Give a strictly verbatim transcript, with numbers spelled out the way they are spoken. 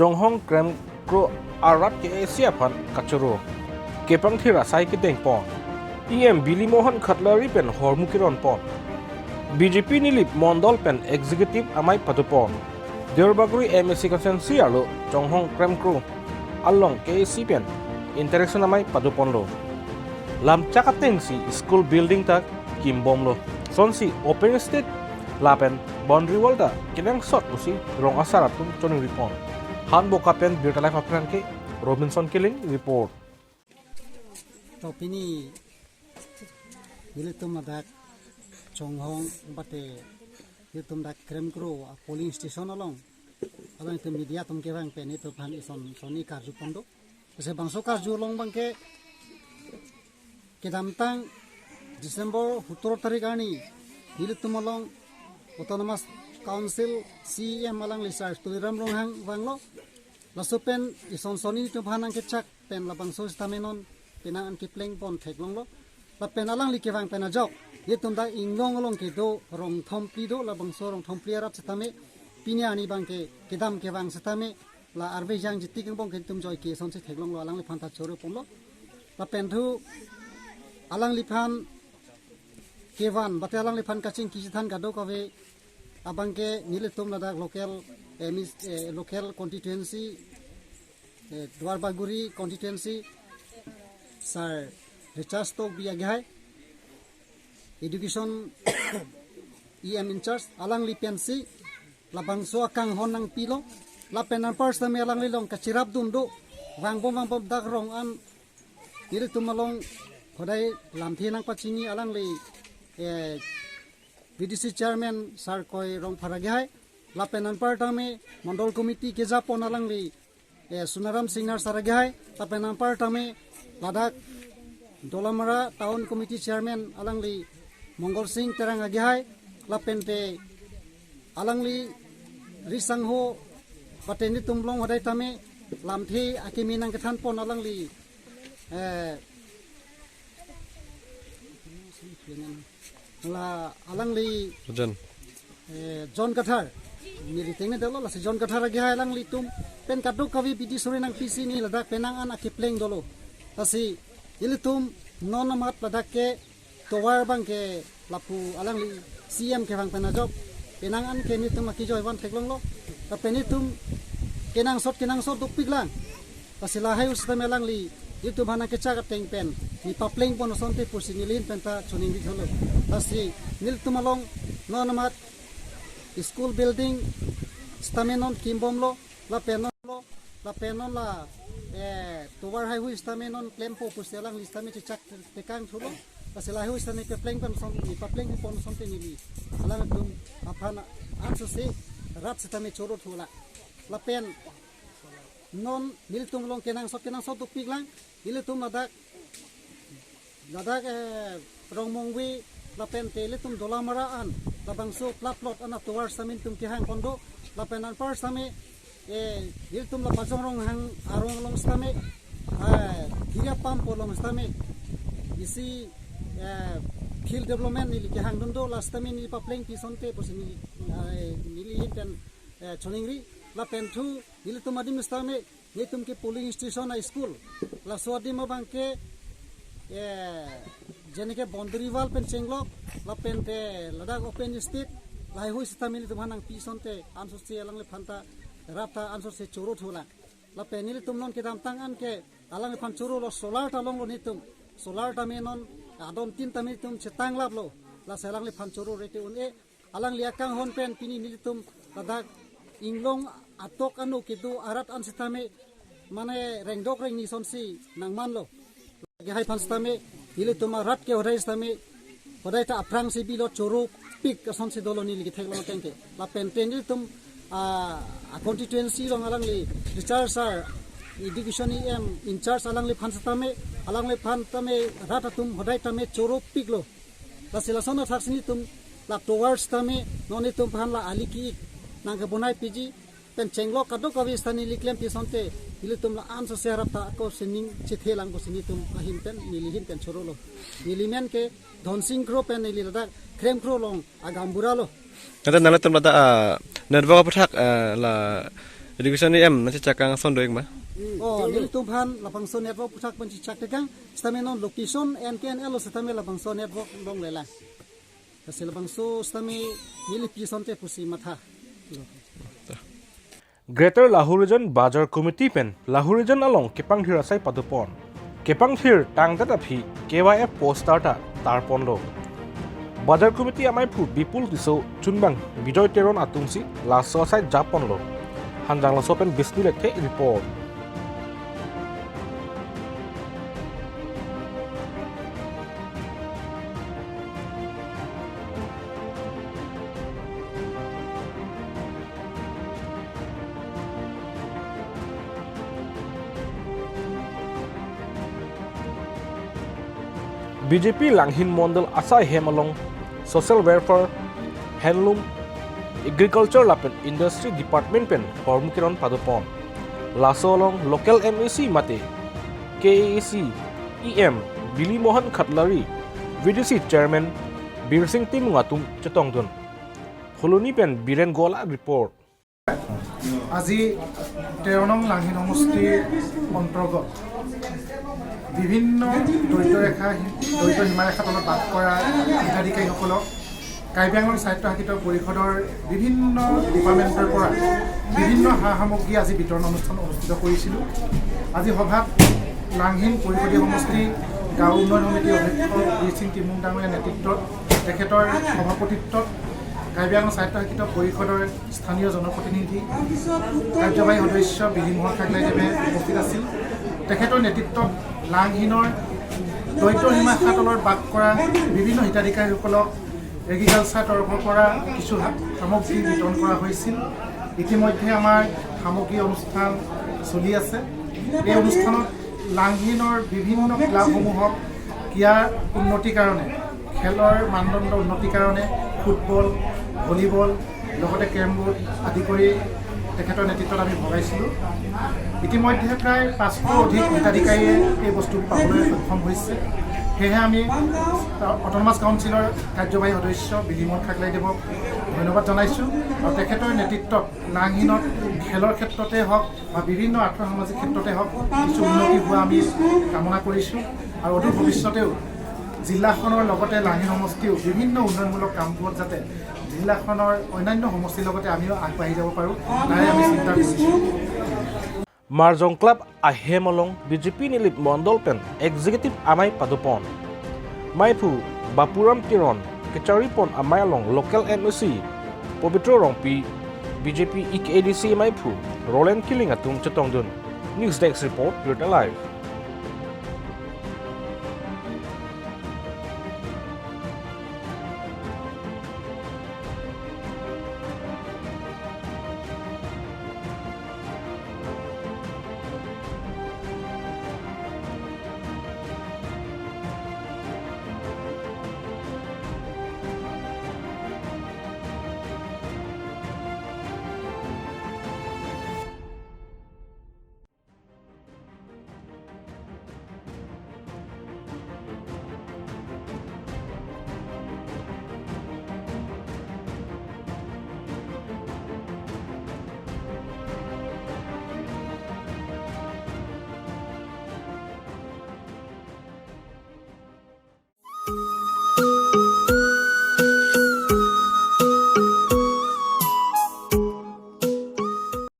Ronghong Kremkro arat K A C aphan kachoro. Kepangthir asai kedengpon. E M Bilimohan Khatlari pen hormu kironpon. B J P Nilip Mondol pen executive amei padopon. Deobaguri M A C constituency arlo Ronghong Kremkro along K A C pen interaction amei padoponlo. Lamchak atengsi school building ta kimbomlo. Sonsi open stage lapen boundary wall ta kenangsot pusi rong asar atum choningripon. Hanboka pen Birta Live aphrang ke Robinson Killing report. To pini nelitum ladak Ronghong bate nelitum dak Kremkro a polling station along, along itum media atum kevang pen itum aphan ison sonni karju pon do. Lasi bangso karju along abangke kedamtang December sotro tarik arni nelitum along Autonomous Council C E M alangli Sar Tuliram Ronghang vanglo. Laso pen ison sonni itum aphan nangkechak pen labangso sitame non penang an keplengpon theklonglo. Lapen alangli kevang pen ajok, itum dak Inglong along kedo rong thom phli do, labangso rong thom phli arat sitame pini arni abangke kedam kevang sitame la arve jang jitik angbong ke itum joike sonsi theklonglo, alangliphan ta choroponlo. Lapen thu alangliphan kevan bate alangliphan kachingki chethan kadokave abangke nelitum ladak local, eh, mis- eh, local constituency, eh, Duarbaguri constituency Sar Richard Tokbi agi hai, education E M in charge, alangli pensi labangso akanghon nangpilo. Lapen anpar sitame alangli along kachirap dun do, vangbom vangbom dak rong an nelitum along hodai lamthe nangpachini alangli, eh, V D C chairman Sar Koi Rongphar agi hai. Lapen anpar tame Mandal committee kejapon alangli, eh, Sunaram Singnar Sar agi hai. Lapen anpar tame ladak Dolamara Town Committee Chairman alangli Mongol Sing Terang agi hai. Lapen te alangli risangho bate nelitum along hodai tame lamthe akimi nangkethanpon alangli, eh, la alangli John. Eh, John Kathar. Neli tengne dolo, lasi John Kathar agi hai alanglitum pen kadokave bidi suri nangpisi ni ladak penang an akepleng dolo. Lasi ilitum non amat ladak ke tovar abangke lapu alangli C M kevang pen ajok penang an ke nelitum akijoi van theklonglo. Lapen nelitum kenangsot kenangsot dopiklang. Lasi lahai ahut sitame alangli itum aphan nangkechak ateng pen neli paplengpon asonte pusi neli ahin pen ta choningri tholo. Lasi nelitum along non amat school building sitame non kimbomlo, lapen non lo, lapen non la, eh, tovar haihui sitame non klempo pusi alangli sitame chechak tekang thulo. Lasi lahai ahut sitame paplengpon ason, neli paplengpon asonte neli alangtum aphan ansose rat sitame choro thulang. Lapen non nelitum along kenangsot kenangsot dopiklang, ilitum ladak, ladak, eh, Rongmongve lapen te ilitum Dolamara an labangso plot plot an atovar sitame itum kehangpon do, lapen anpar sitame, eh, ilitum la Pajong Ronghang arong along sitame, eh, Diriya Pampo along sitame isi, eh, field development neli kehang dun do, la sitame neli paplengpi asonte pusi neli, eh, neli ahin pen, eh, choningri. Lapen thu nelitum adim sitame nelitum ke polling station a school, laso adim abangke, eh, jeneke boundary wall pen chenglok, lapen te ladak open stage, lahai ahut sitame nelitum aphan nangpi asonte ansose alangliphan ta rat ta ansose choro thulang. Lapen nelitum non kedamtang an ke alangliphan chorolo, solar ta longlo nelitum. Solar tame non adon tin tame nelitum chetanglaplo. Lasi alangliphan choro rete un-e. Alangli akanghon pen pini nelitum ladak Inglong atok ano kedo arat an sitame mane rengdok rengni asonsi nangmanlo. Agi hai aphan sitame nelitum arat ke hodai sitame hodai ta aphrangsi bilo, choropik asonsi dolo neli ketheklong ateng ke. Lapen te nelitum, ah, a constituency along alangli Richard Sar, education E M in charge alangliphan sitame, alangliphan tame rat atum hodai tame choropiklo. Lasi lason athaksi nelitum la tovar sitame non nelitum aphan la ali ki-ik nangkebonai piji pen chenglok kadokave sitame neli klempi asonte nelitum la ansose rat ta ako sining chethelang pusi nelitum ahin pen neli ahin pen chorolo. Neli men ke Dhonsing Kro pen neli ladak Kremkro along a gaonbura lo. Nanglitum ladak, ah, network aputhak, ah, la Education E M nangchechak ason do-ik ma? Oh, nelitum aphan labangso network aphuthak pen chechak tekang, sitame non location N K N L lo sitame labangso network longlelang. Lasi labangso sitame neli pi asonte pusi matha. Greater Lahu Region Bajar Committee pen Lahu Region along kepangthir asai padopon. Kepangthir tangdet aphi K Y F poster ta tarponlo. Bajar Committee amaiphu Bipul Tisso chunbang Bijoy Teron atumsi laso asai japonlo. Hanjang Laso pen Bisnu Lekthe report. B J P Langhin Mondol asai hem along Social Welfare, Handloom, Agriculture lapen Industry Department pen hormu keron padopon. Laso along local M A C mate K A A C E M Bili Mohan Khatlari, V D C Chairman Birsing Timung atum chetongdun. Phuloni pen Biren Gola report. আজি তেৰ নং লাংহিন সমষ্টিৰ অন্তৰ্গত বিভিন্ন দৰিদ্ৰ ৰেখা, দৰিদ্ৰ সীমাৰেখা তলত বাস কৰা হিতাধিকাৰীসকলক কাৰ্বি আংলং স্বায়ত্তশাসিত পৰিষদৰ বিভিন্ন ডিপাৰ্টমেণ্টৰ পৰা বিভিন্ন সা সামগ্ৰী আজি বিতৰণ অনুষ্ঠান অনুষ্ঠিত কৰিছিলোঁ। আজি সভাত লাংহিন পৰিষদীয় সমষ্টি গাঁও উন্নয়ন সমিতিৰ অধ্যক্ষ বীৰ সিং টিমুং ডাঙৰীয়াৰ নেতৃত্বত তেখেতৰ সভাপতিত্বত কাৰ্বি আংলং স্বায়ত্তশাসিত পৰিষদৰ স্থানীয় জনপ্ৰতিনিধি, কাৰ্যবাহী সদস্য বিলিমোহন খাকলাইদেৱে উপস্থিত আছিল। তেখেতৰ নেতৃত্বত লাংহিনৰ দৰিদ্ৰ সীমাৰেখা তলত বাস কৰা বিভিন্ন হিতাধিকাৰীসকলক এগ্ৰিকালচাৰ তৰফৰ পৰা কিছু সা-, সামগ্ৰী বিতৰণ কৰা হৈছিল। ইতিমধ্যে আমাৰ সামগ্ৰী অনুষ্ঠান চলি আছে। এই অনুষ্ঠানত লাংহিনৰ বিভিন্ন ক্লাবসমূহক ক্ৰীড়াৰ উন্নতিৰ কাৰণে, খেলৰ মানদণ্ড উন্নতিৰ কাৰণে ফুটবল, ভলীবল, লগতে কেৰম বৰ্ড আদি কৰি তেখেতৰ নেতৃত্বত আমি ভগাইছিলোঁ। ইতিমধ্যে প্ৰায় পাঁচশ অধিক হিতাধিকাৰীয়ে এই বস্তু পাবলৈ সক্ষম হৈছে। সেয়েহে আমি অট'নমাছ কাউন্সিলৰ কাৰ্যবাহী সদস্য বিলিমোহন খাকলাইদেৱক ধন্যবাদ জনাইছোঁ আৰু তেখেতৰ নেতৃত্বত লাংহিনত খেলৰ ক্ষেত্ৰতে হওক বা বিভিন্ন আৰ্থ সামাজিক ক্ষেত্ৰতে হওক কিছু উন্নতি হোৱা আমি কামনা কৰিছোঁ আৰু অদূৰ ভৱিষ্যতেও জিলাখনৰ লগতে লাংহিন সমষ্টিও বিভিন্ন উন্নয়নমূলক কামবোৰত যাতে জিলাখনৰ অন্যান্য সমষ্টিৰ লগতে আমিও আগবাঢ়ি যাব পাৰোঁ, তাৰে আমি চিন্তা কৰিছোঁ। Marjong Club ahem along B J P Nilip Mondol pen Executive Amei padopon. Maiphu Bapuram Teron kacharipon amei along local M A C Pobitro Rongpi, B J P E K A D C maiphu Roland Killing atum chetongdun. News Desk Report, Birta Live.